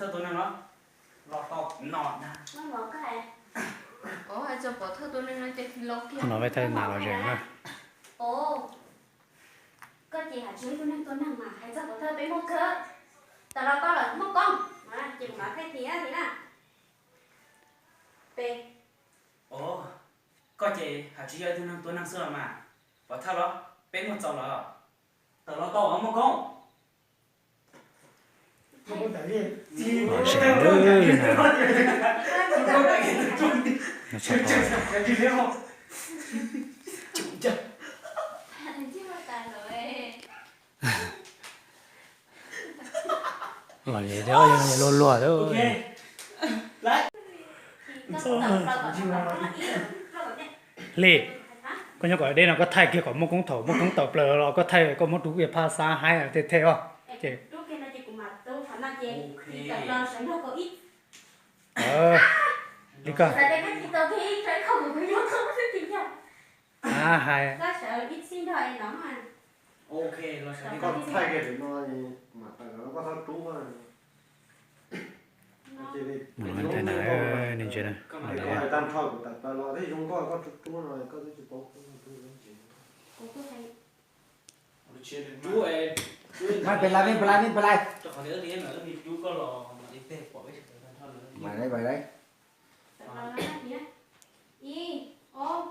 Thawj tua neeg los? Los tau no na. Ov, hais txog pov thawj tua neeg no ces los kiag. No peb thawj nas los zem na. Ov, koj ces hais tsis yog ib tug neeg tua neeg mas hais txog pov thawj peb muaj kawg. Tawm los tau lawm muaj koob. Ces kuv mam thaij tim tim na. Peb. Ov, koj ces hais tsis yog ib tug neeg tua neeg xwb los mas. Pov thawj los peb muaj txaus lawm. Tawm los tau muaj koob. Los zem na. Los zem thiab, luag luag thiab. Hli, koj nyob kom deb no koj thaij kiag kom muaj koob, thaum muaj koob tawm plaws los koj thaij, koj muab rub kiag phab xab haib tej thej os. Ces li koj hais. Koj thaij kiag no, mam tawm los koj txhob rub. Mus no ntag na, nej ntsia na. Koj hais tag nrho kuv tawm plaws los thiaj zoo nkauj, koj rub rub no koj twb tsis paub. Maj pes lais, mej pes lais, mej pes lais. Vais lais, vais lais. Ib, ob,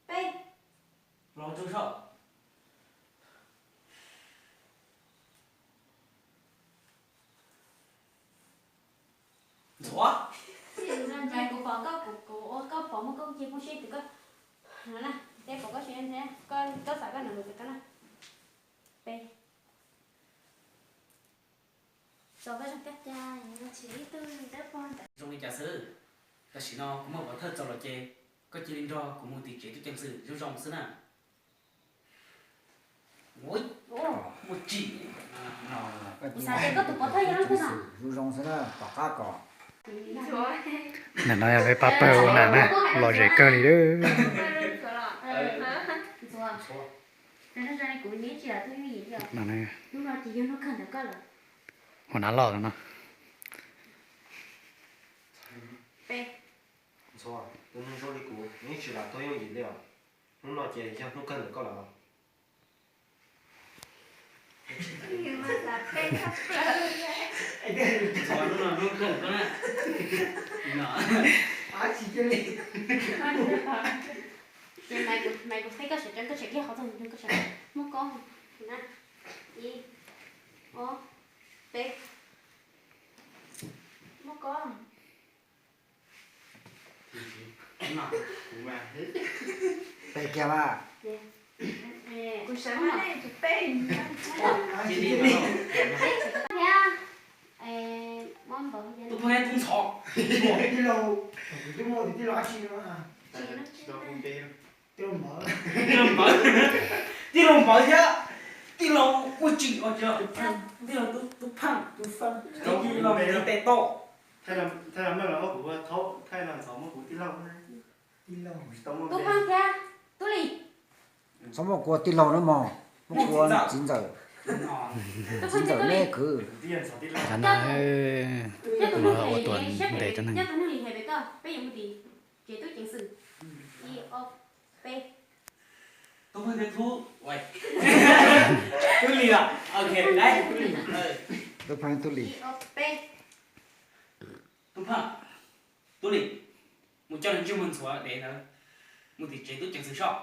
peb. Ntxhuav. Kuv pom koj, kuv ua koj pom muaj koob ces kuv seb twg koj. No na, peb pom koj seb, koj xav koj nws mus pem koj na. Peb. Txaus koj zoo kab ca, tsis ib tug dawb paug ntawd. Zoo li cas xwb? Tam sim no kuv muaj pov thawj txaus los ces koj cia li nrog kuv mus tim tsev tub ceev xwm zoo zoo xwb na. Ua, muaj tsim no. Kuv xav tias koj tus pov thawj yog leej twg no. Zoo zoo xwb na, tom qab kom. Nim no yog peb pab pawg ua nas na, lom zem kawg li lawm. Ntxhuav, kuv neb tsis lam tau yooj yim li os. Hnub no ces yog hnub kawg ntawm koj lawm. Ua nas loj no. Peb. Ntxhuav, tus neeg zoo li kuv neb tsis lam tau yooj yim li os. Hnub no ces yog hnub kawg ntawm koj lawm. Ntxhuav, hnub no hnub kawg ntawm koj na. Ces maiv kuv teb koj sawv tsees, koj tseem kiag qhov txog nws koj sawv muaj koob na. Ib, ob, peb. Muaj koob. Peb kiag mas. Kuv sawv mas nej tsum peb. Tub Pheej tub ntxhov. Tij laug, kuv twb muaj tus tij laug dab tsi no. Tij laug Npawv, tij laug Npawv thiab tij laug Muaj Tsim, tij laug Tub Pheej, tij laug tes toj. Thaij los muab kuv ua thaub, thaij los ntxhov muab kuv tij laug. Tub Pheej thiab Tub Lis. Txhob muab kuv ua tij laug na mog, muab kuv ua txiv ntxawm. Txiv ntxawm neb kwv. Ntxhov na, kuv ua tus ntes cov neeg. Coj tus neeg li hais pem koj, peb yuav mus tim tsev tub ceev xwm. Ib, ob, peb. Tub Pheej thiab Tub, Tub Lis los, ok, lais. Tub Pheej Tub Lis. Ib, ob, peb. Tub Pheej, Tub Lis, mus coj nws ntsej muag ntxhuav dev ntawd mus tim tsev tub ceev xwm soj.